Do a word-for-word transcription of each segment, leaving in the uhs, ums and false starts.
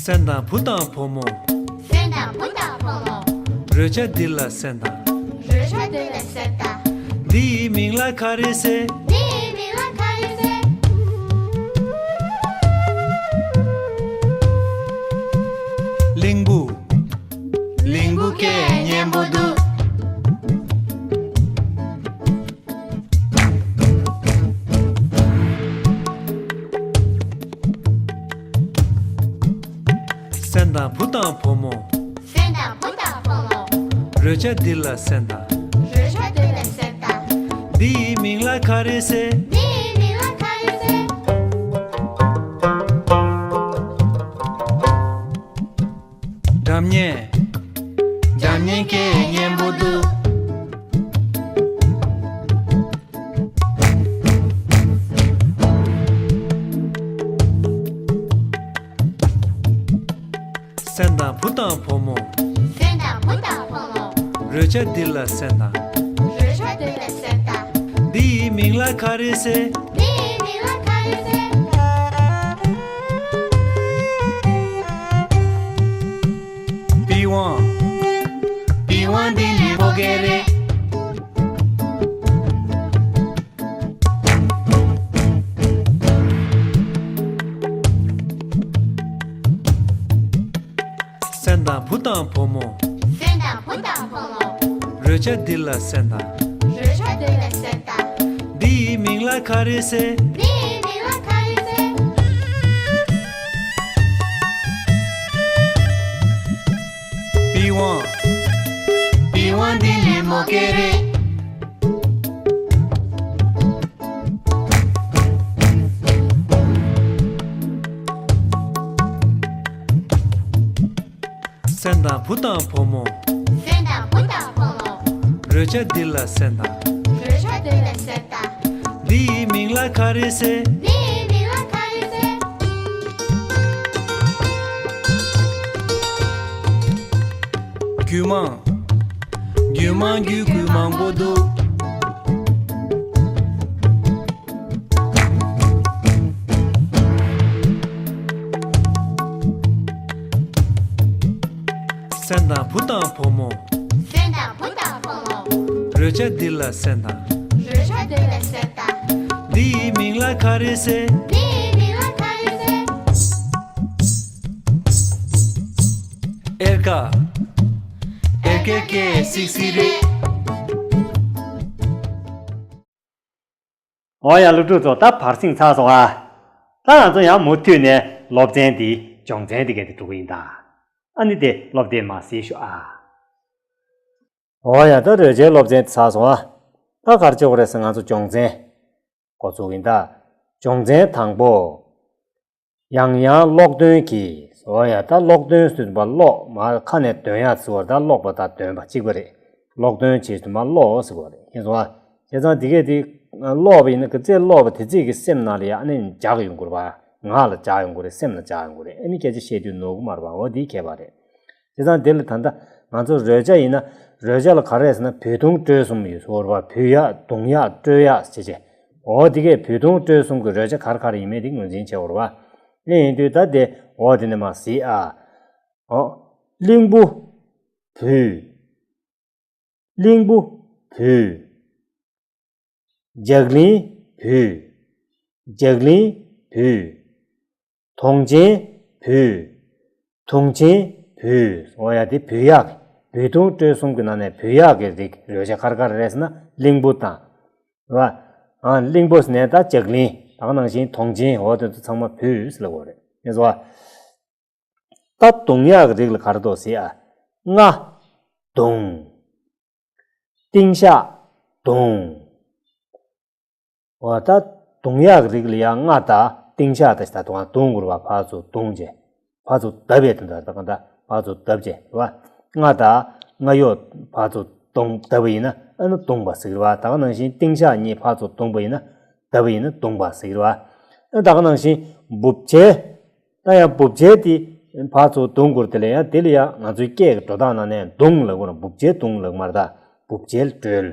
སེམས་དང་བུ་དང་བུ་མོ། སེམས་དང་བུ་དང་བུ་མོ། རོལ་ཆ་འདི་ལ་སེམས་དང་། རོལ་ཆ་འདི་ལ་སེམས་དང་། འདི་ཡི་མིང་ལ་ག་རེ་ཟེར། འདི་ཡི་མིང་ལ་ག་རེ་ཟེར། གླིང་བུ། གླིང་བུ་སྐད་སྙན་པོ་འདུག་སེམས་དང་བུ་དང་བུ་མོ། སེམས་དང་བུ་དང་བུ་མོ། རོལ་ཆ་འདི་ལ་སེམས་དང་། རོལ་ཆ་འདི་ལ་སེམས་དང་། འདི་ཡི་མིང་ལ་ག་རེ་ཟེར། འདི་ཡི་མིང་ལ་ག་རེ་ཟེར། སྒྲ་སྙན། སྒྲ་སྙན་སྐད་སྙན་པོ་འདུག་སེམས་དང་བུ་དང་བུ་མོ། སེམས་དང་བུ་དང་བུ་མོ། རོལ་ཆ་འདི་ལ་སེམས་དང་། རོལ་ཆ་འདི་ལ་སེམས་དང་། འདི་ཡི་མིང་ལ་ག་རེ་ཟེར། འདི་ཡི་མིང་ལ་ག་རེ་ཟེར། པི་ཝང་། པི་ཝང་འདི་ལས་མོ་གེ་རེད། སེམས་དང་བུ་དང་བུ་མོ། སེམས་དང་བུ་དང་བུ་མོ། རོལ་ཆ་འདི་ལ་སེམས་དང་། རོལ་ཆ་འདི་ལ་སེམས་དང་། འདི་ཡི་མིང་ལ་ག་རེ་ཟེར། འདི་ཡི་མིང་ལ་ག་རེ་ཟེར། པི་ཝང་། པི་ཝང་འདི་ལས་མོ་གེ་རེད། སེམས་དང་བུ་དང་བུ་མོ། སེམས་དང་བུ་དང་བུ་མོ། རོལ་ཆ་འདི་ལ་སེམས་དང་། རོལ་ཆ་འདི་ལ་སེམས་དང་། འདི་ཡི་མིང་ལ་ག་རེ་ཟེར། འདི་ཡི་མིང་ལ་ག་རེ་ཟེར། རྒྱུད་མང་། རྒྱུད་མང་རྒྱུད་སྐུད་མང་པོ་འདུག་སེམས་དང་བུ་དང་བུ་མོ། སེམས་དང་བུ་དང་བུ་མོ། རོལ་ཆ་འདི་ལ་སེམས་དང་། རོལ་ཆ་འདི་ལ་སེམས་དང་། འདི་ཡི་མིང་ལ་ག་རེ་ཟེར། འདི་ཡི་མིང་ལ་ག་རེ་ཟེར། ཨེར་ཀ། ཨེར་ཀའི་སྐད་སིག་སིག་རེད། འོ་ཡ། སློབ་ཕྲུག་ཚོ། ད་བར་གསེང་ཚར་སོང་ཨ། ད་ང་ཚོ་ཡང་མུ་མཐུད་ནས་སློབ་ཚན་འདི་སྦྱོང་ཚན་འདི་ག་དེ་འགྲོ་གི་ཡིན་ད། ཨ་ནི་དེ་སློབ་དེབ་མར་གཟིགས་ཤོག་ཨ། འོ་ཡ། ད་རོལ་ཆའི་སློབ་ཚན་དེ་ཚར་སོང་ཨ། ད་ག་རེ་བྱེད་དགོས་རེད་ཟེར་ན། ང་ཚོ་སྦྱོང་ཚན་འགོ་ཚུགས་ཡིན་ད། སྦྱོང་ཚན་དང་པོ། ཡང་ཡང་ཀློག་འདོན་གྱིས། འོ་ཡ། ད་ཀློག་འདོན་ཟེར་དུས་ཀློག་མར་ཁ་ནས་འདོན་ཡག་ཟེར་བ་རེད། ད་ཀློག་པ་དང་འདོན་པ་གཅིག་པ་རེད། ཀློག་འདོན་བྱེད་དུས་མར་ཀློག་ཟེར་བ་རེད། ཤེས་སོང་ཨ། བྱས་ཙང་དེ་གས་དེ་ཀློག་པ་ཡིན་ན། ག་ཚད་ཀློག་པ་དེ་ཚོ་གི་སེམས་ནང་ལ་ཡ་ཨ་ནི་འཇགས་ཡོང་གི་རེད་པ། ངག་ལ་འཇགས་ཡོང་གི་རེད། སེམས་ལ་འཇགས་ཡོང་གི་རེད། ཨ་ནི་སྐད་ཆ་བཤད་དུས་ནོར་གི་མ་རེད་པ། འོ་དེའི་ཁྱད་པར་རེད། བྱས་ཙང་དེ་ལ་ད་ལྟ་ང་ཚོ་རོལ་ཆ་ཡིན་ན། རོལ་ཆ་ལ་ག་རེ་ཟེར་ན། བུད་གཏོང་དཀྲོལ་གསུམ་ཡོད་ཟེར་བ་རེད་པ། བུད་ཡག་གཏོང་ཡག་དཀྲོལ་ཡག་བྱས་བྱས། འོ་དེ་གས་བུད་གཏོང་དཀྲོལ་གསུམ་གྱི་རོལ་ཆ་ག་རེ་ག་རེ་ཡིན་མིན་དེ་ངོས་འཛིན་བྱེད་དགོས་རེད་པ། ཨེ་ཡིན་དུས་ད་དེ་འོ་དེ་ནས་མར་གཟིགས་ཨ། འོ། གླིང་བུ། བུད། གླིང་བུ། བུད། ལྗགས་ལན། བུད། ལྗགས་ལན། བུད། དུང་ཆེན། བུད། དུང་ཆེན། བུད། འོ་ཡ། དེ་བུད་ཡག་གི། བུད་གཏོང་དཀྲོལ་གསུམ་གྱི་ནང་ནས་བུད་ཡག་གི་རིགས་རོལ་ཆ་ག་རེ་ག་རེ་རེད་ཟེར་ན། གླིང་བུ་དང་། རེད་པ། ཨ། གླིང་བུ་ཟེར་ནས་ད་ལྗགས་ལན། ད་ག་ནང་བཞིན་དུང་ཆེན། འོ་དེ་ཚོ་ཚང་མ་བུད་ཟེར་ལབ་དགོས་རེད། ངས་སོ། ད་གཏོང་ཡག་གི་རིགས་ལ་ག་རེ་འདུག་ཟེར་ཨ། རྔ། གདུང་། ཏིང་ཤགས། གདུང་། འོ་ད་གཏོང་ཡག་གི་རིགས་ལ་ཡ་རྔ་དང་ཏིང་ཤགས་དང་ཞིག་ད་གདུང་། གདུང་དགོས་རེད་པ། ཕར་ཚུར་གདུང་བྱས། ཕར་ཚུར་བརྡབས་པའི་དོན་དག་ད་ག་ད་ཕར་ཚུར་བརྡབས་བྱས་རེད་པ། རྔ་དང་རྔ་གཡོག་ཕར་ཚུར་གདུང་བརྡབས་པ་ཡིན་ན་ཨ་ནི་གདུང་པ་ཟེར་གི་རེད་པ། ད་ག་ནང་བཞིན་ཏིང་ཤགས་གཉིས་ཕར་ཚུར་གདུང་པ་ཡིན་ན། བརྡབས་པ་ཡིན་ན་གདུང་པ་ཟེར་གི་རེད་པ། ཨ། ད་ག་ནང་བཞིན་འབུབ་ཆལ། ད་ཡང་འབུབ་ཆལ་དེ་ཕར་ཚུར་གདུང་དགོས་རེད། དེ་ལ་ཡང་དེ་ལ་ཡང་ང་ཚོའི་སྐད་ཀྱི་འགྲོ་སྟངས་ནང་ནས་གདུང་ལབ་དགོས་རེད། འབུབ་ཆལ་གདུང་ལབ་མ་རེད་ད། འབུབ་ཆལ་དཀྲོལ།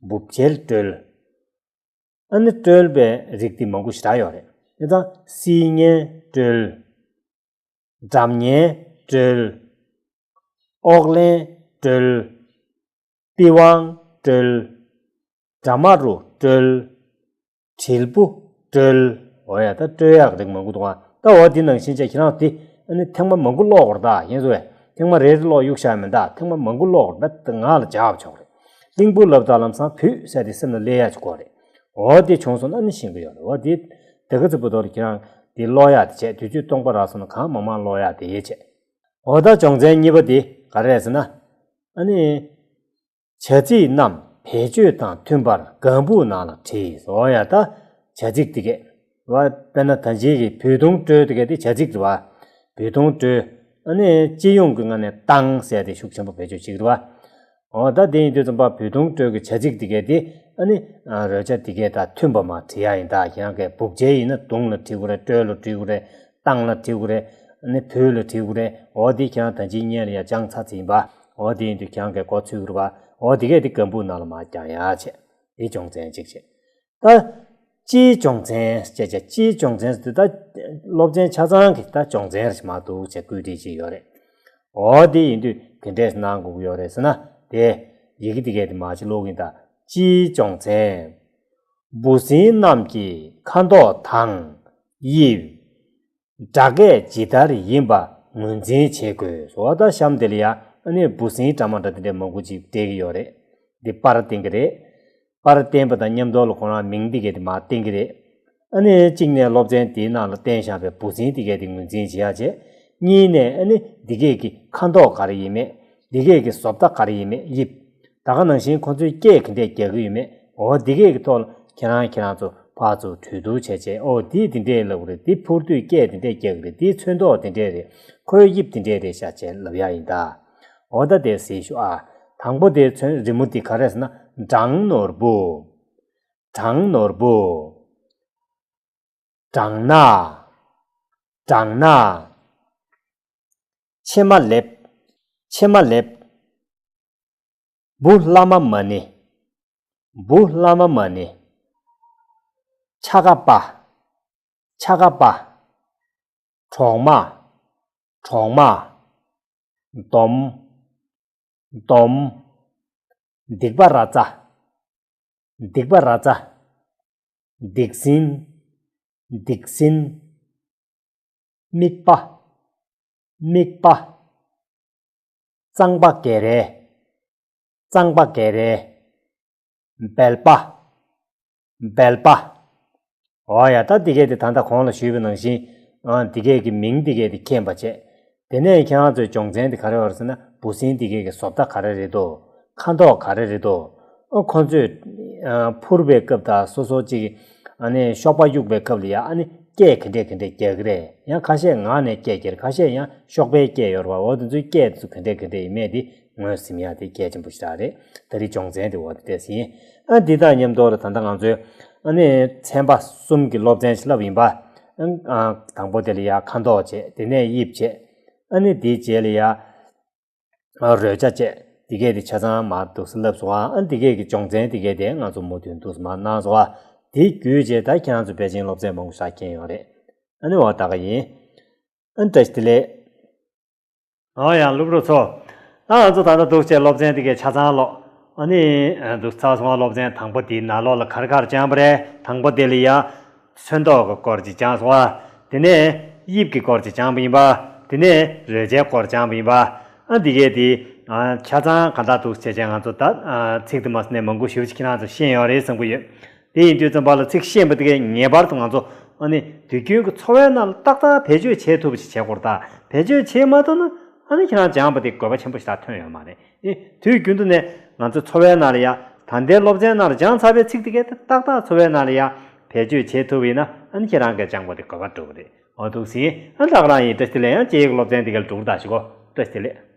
འབུབ་ཆལ་དཀྲོལ། ཨ་ནི་དཀྲོལ་བའི་རིགས་དེ་མང་པོ་ཞེ་དྲག་ཡོད་རེད། དེ་དང་སིལ་སྙན་དཀྲོལ། སྒྲ་སྙན་སྒྲོལ། ཨོག་ལན་སྒྲོལ། པི་ཝང་སྒྲོལ། དྲ་མ་རུ་སྒྲོལ། དྲིལ་བུ་སྒྲོལ། འོ་ཡ། ད་སྒྲོལ་ཡག་རིགས་མང་པོ་འདུག་ཨ། ད་འོ་འདི་ནང་བཞིན་བྱས་ཁྱེད་རང་འདི་ཨ་ནི་ཐེངས་མ་མང་པོ་ཀློག་དགོས་རེད་ད། ཡིན་ཟེར་བས། ཐེངས་མ་རེ་རེ་ཀློག་གཡུག་བཞག་མིན་ད། ཐེངས་མ་མང་པོ་ཀློག་དགོས་རེད་ད། ང་ལ་སྦྱར་བ་ཆོག་རེད། གླིང་བུ་ལབ་ད་ལམ་སང་བུ་ཟེར་དེ་སེམས་ལ་སླེབས་ཡག་ཅིག་དགོས་རེད། འོ་དེ་བྱུང་སོང་ན་ནི་ཤེས་ཀྱི་ཡོད་རེད། འོ་དེ་དེ་ག་ཚོད་པོ་དོར་ཁྱེད་རང་དེ་ཀློག་ཡག་དེ་བྱས། དུས་ཚོད་སྟོང་པ་རག་སོང་ན་གང་མང་མང་ཀློག་ཡག་དེ་བྱས། འོ་ད་སྦྱོང་ཚན་གཉིས་པ་དེ་ག་རེ་རེད་ཟེར་ན། ཨ་ནི། བྱ་ཚིག་རྣམས་བེད་སྤྱོད་དང་མཐུན་པར་གམ་བུ་ནང་ལ་བྲིས། འོ་ཡ། ད་བྱ་ཚིག་དེ་གས། བ། དཔེར་ན་ད་ཅིའི་གི་བོད་དུང་སྒྲོལ་དེ་གས་དེ་བྱ་ཚིག་རེད་བ། བོད་དུང་སྒྲོལ། ཨ་ནི་སྤྱི་ཡོངས་ཀྱི་ངོས་ནས་བཏང་ཟེར་དེ་ཤུགས་ཆེན་པོ་བེད་སྤྱོད་བྱེད་ཀྱི་རེད་བ། འོ་ད་དེ་ཡིན་དུས་ཙམ་པ་བོད་དུང་སྒྲོལ་གྱི་བྱ་ཚིག་དེ་གས་དེ་ཨ་ནི་རོལ་ཆ་དེ་གས་དང་མཐུན་པ་མར་བྲིས་ཡག་ཡིན་ད། ཁྱེད་རང་གས་སྦུག་བྱེད་ཡིན་ན་དུང་ལ་བྲིས་དགོས་རེད། སྒྲོལ་ལ་བྲིས་དགོས་རེད། བཏང་ལ་བྲིས་དགོས་རེད། ཨ་ནི་བོད་ལ་བྲིས་དགོས་རེད། འོ་དེ་ཁྱེད་རང་ད་ཅིའི་སྔོན་ལ་ཡ་སྦྱངས་ཚར་ཚར་ཡིན་པ། འོ་དེ་ཡིན་དུས་ཁྱེད་རང་གས་མགོ་ཚོད་ཀྱི་རེད་བ། འོ་དེ་གས་དེ་གམ་བུ་ནང་ལ་མར་བརྒྱངས་ཡག་བྱས། དེ་སྦྱོང་ཚན་གཅིག་བྱས། ད་སྤྱིའི་སྦྱོང་ཚན་བྱས་བྱས། སྤྱིའི་སྦྱོང་ཚན་ཟེར་དུས་ད་སློབ་ཚན་ཆ་ཚང་གི་ད་སྦྱོང་ཚན་རེ་མར་འདུག་བྱས་བཀོད་སྒྲིག་བྱས་ཡོད་རེད། འོ་དེ་ཡིན་དུས་དེ་འདྲས་གནང་དགོས་ཀྱི་ཡོད་རེད་ཟེར་ན། དེ་ཡི་གེ་དེ་གས་དེ་མར་ཅིག་ཀློག་གི་ཡིན་ད། སྤྱིའི་སྦྱོང་ཚན། འབུ་སྲིན་རྣམས་ཀྱི་ཁ་མདོག་དང་། དབྱིབས། སྒྲ་སྐད་ཇི་ལྟར་ཡིན་པ་ངོས་འཛིན་བྱེད་དགོས། འོ་ད་གཤམ་དེ་ལ་ཡ་ཨ་ནི་འབུ་སྲིན་འདྲ་མ་འདྲ་དེ་འདྲས་མང་པོ་ཅིག་བསྟན་གྱི་ཡོད་རེད། འདི་པར་བསྟན་གྱི་རེད། པར་བསྟན་པ་དང་མཉམ་དུ་ལ་ཁོ་རང་མིང་འདི་གས་དེ་མར་བསྟན་གྱི་རེད། ཨ་ནི་གཅིག་ནས་སློབ་ཚན་དེའི་ནང་ལ་བསྟན་བཞག་པའི་འབུ་སྲིན་འདི་གས་དེ་ངོས་འཛིན་བྱེད་ཡག་བྱས། གཉིས་ནས་ཨ་ནི་འདི་གས་ཀྱི་ཁ་མདོག་ག་རེ་ཡིན་མེད། འདི་གས་ཀྱི་བཟོ་ལྟ་ག་རེ་ཡིན་མེད། དབྱིབས། ད་ག་ནང་བཞིན་ཁོ་ཚོས་སྐད་ག་འདྲས་རྒྱག་གི་ཡོད་མེད། འོ་འདི་གས་ཀྱི་ཐོག་ལ་ཁྱེད་རང་ཁྱེད་རང་ཚོ་ཕར་ཚུར་གྲོས་བསྡུར་བྱས་བྱས། འོ་འདིས་འདི་འདྲས་ལབ་གི་རེད། འདི་འཕུར་དུས་སྐད་འདི་འདྲས་རྒྱག་གི་རེད། འདིའི་ཚོན་མདོག་འདི་འདྲས་རེད། ཁོའི་དབྱིབས་འདི་འདྲས་རེད་ཤག་བྱས་ལབ་ཡག་ཡིན་ད། འོ་ད་དེ་གཟིགས་ཤོག་ཨ། དང་པོ་དེ་ཚོན་རི་མོ་འདི་ག་རེ་ཟེར་ན། གྲང་ནོར་བུ། གྲང་ནོར་བུ། སྦྲང་ནག་སྦྲང་ནག་ཕྱེ་མ་ལེབ། ཕྱེ་མ་ལེབ། འབུ་ལྷ་མ་མ་ཎི། འབུ་ལྷ་མ་མ་ཎི། ཆ་ག་པ། ཆ་ག་པ། གྲོག་མ། གྲོག་མ། འདོམ། འདོམ། སྡིག་པ་ར་ཙ། སྡིག་པ་ར་ཙ། སྡིག་སྲིན། སྡིག་སྲིན། རྨིག་པ། རྨིག་པ། རྩང་པ་གེ་རེ། རྩང་པ་གེ་རེ། སྦལ་པ། སྦལ་པ། འོ་ཡ། ད་འདི་གས་དེ་ད་ལྟ་གོང་ལ་ཞུས་པ་ནང་བཞིན། ཨ། འདི་གས་ཀྱི་མིང་འདི་གས་དེ་མཁྱེན་པ་བྱས། དེ་ནས་ཁྱེད་རང་ཚོའི་སྦྱོང་ཚན་དེ་ག་རེ་ཡོད་རེད་ཟེར་ན། འབུ་སྲིན་འདི་གས་ཀྱི་བཟོ་ལྟ་ག་རེ་རེད་དོ། ཁ་མདོག་ག་རེ་རེད་དོ། ཨ། ཁོ་ཚོས། ཨ། འཕུར་བའི་སྐབས་དང་སོ་སོ་གཅིག་ཨ་ནི་གཤོག་པ་གཡུག་པའི་སྐབས་ལ་ཡ་ཨ་ནི་སྐད་ག་འདྲས་ག་འདྲས་རྒྱག་གི་རེད། ཡང་ཁ་ཤས་ངག་ནས་སྐད་རྒྱག་རེད། ཁ་ཤས་ཡང་གཤོག་པའི་སྐད་ཡོད་རེད་བ། འོ་དེ་ཚོའི་སྐད་དེ་ཚོ་ག་འདྲས་ག་འདྲས་ཡིན་མེད་དེ་ངོས་ཟིན་ཡག་དེ་གལ་ཆེན་པོ་ཞེ་དྲག་རེད། ད་རེས་སྦྱོང་ཚན་དེ་འོ་དེ་འདྲས་ཡིན། ཨ། འདི་དང་མཉམ་དུ་ལ་ད་ལྟ་ང་ཚོས་ཨ་ནི་ཚན་པ་གསུམ་གྱི་སློབ་ཚན་ཞིག་བསླབས་ཡིན་པ། ཨ། དང་པོ་དེ་ལ་ཡ་ཁ་མདོག་བྱས། དེ་ནས་དབྱིབས་བྱས། ཨ་ནི་དེའི་རྗེས་ལ་ཡ། ཨ། རོལ་ཆ་བཅས། འདི་གས་དེ་ཆ་ཚང་མར་འདུག་སེ་ལབ་སོང་ཨ། ཨ། འདི་གས་ཀྱི་སྦྱོང་ཚན་འདི་གས་དེ་ང་ཚོ་མུ་མཐུད་འདུག་སེ་མར་གནང་སོང་ཨ། དེ་བརྒྱུད་བྱས་ད་ཁྱེད་རང་ཚོ་ཕལ་ཆེར་སློབ་ཚན་མང་པོ་ཞིག་མཁྱེན་ཡོད་རེད། ཨ་ནི་འོ་ད་ག་ཡིན། ཨ། བཀྲ་ཤིས་བདེ་ལེགས། འོ་ཡ། སློབ་ཕྲུག་ཚོ། ད་ང་ཚོ་ད་ལྟ་འདུག་བྱས་སློབ་ཚན་འདི་གས་ཆ་ཚང་ཀློག་ཨ་ནི་འདུག་ཚར་སོང་ཨ། སློབ་ཚན་དང་པོ་དེའི་ནང་ལོགས་ལ་ག་རེ་ག་རེ་སྦྱངས་པ་རེད། དང་པོ་དེ་ལ་ཡ། ཚོན་མདོག་གི་སྐོར་ཅིག་སྦྱངས་སོང་བ། དེ་ནས་དབྱིབས་ཀྱི་སྐོར་ཅིག་སྦྱངས་པ་ཡིན་པ། དེ་ནས་རོལ་ཆའི་སྐོར་སྦྱངས་པ་ཡིན་པ། ཨ། འདི་གས་དེ་ཆ་ཚང་ག་འདྲ་འདུག་བྱས་བྱས་ང་ཚོ་ད་ཚིག་དེ་མ་ཟིན་ནས་མང་པོ་ཞེ་པོ་ཅིག་ཁྱེད་རང་ཚོ་ཤེས་ཡོད་རེད་བསམ་གྱི་ཡོད། དེ་ཡིན་དུས་ཙམ་པ་ལ་ཚིག་ཤེས་པ་དེ་གས་ངེས་པར་དུ་ང་ཚོ་ཨ་ནི་དུས་རྒྱུན་གྱི་འཚོ་བའི་ནང་ལ་ཏག་ཏག་བེད་སྤྱོད་བྱེད་ཐུབ་པ་ཞིག་བྱེད་དགོས་རེད་ད། བེད་སྤྱོད་བྱེད་མ་ཐུབ་ན་ཨ་ནི་ཁྱེད་རང་སྦྱངས་པ་དེ་དགོས་པ་ཆེན་པོ་ཞིག་ད་ཐོན་ཡོད་མ་རེད། ཨེ། དུས་རྒྱུན་དུ་ནས་ང་ཚོ་འཚོ་བའི་ནང་ལ་ཡ། ད་ལྟའི་སློབ་ཚན་ནང་ལ་སྦྱངས་ཚར་བའི་ཚིག་དེ་གས་དེ་ཏག་ཏག་འཚོ་བའི་ནང་ལ་ཡ་བེད་སྤྱོད་བྱེད་ཐུབ་པ་ཡིན་ན་ཨ་ནི་ཁྱེད་རང་གིས་སྦྱངས་པ་དེ་དགོས་པ་འགྲུབ་པ་རེད། འོ་འདུག་སེ་ཨ་ནི་ལགས་རང་ཡིན། བཀྲ་ཤིས་བདེ་ལེགས། ཡང་རྗེས་ཀྱི་སློབ་ཚན་དེ་གས་ལ་འགྲོ་གི་རེད་ད་ཞུ་གོ། བཀྲ་ཤིས་བདེ་ལེགས།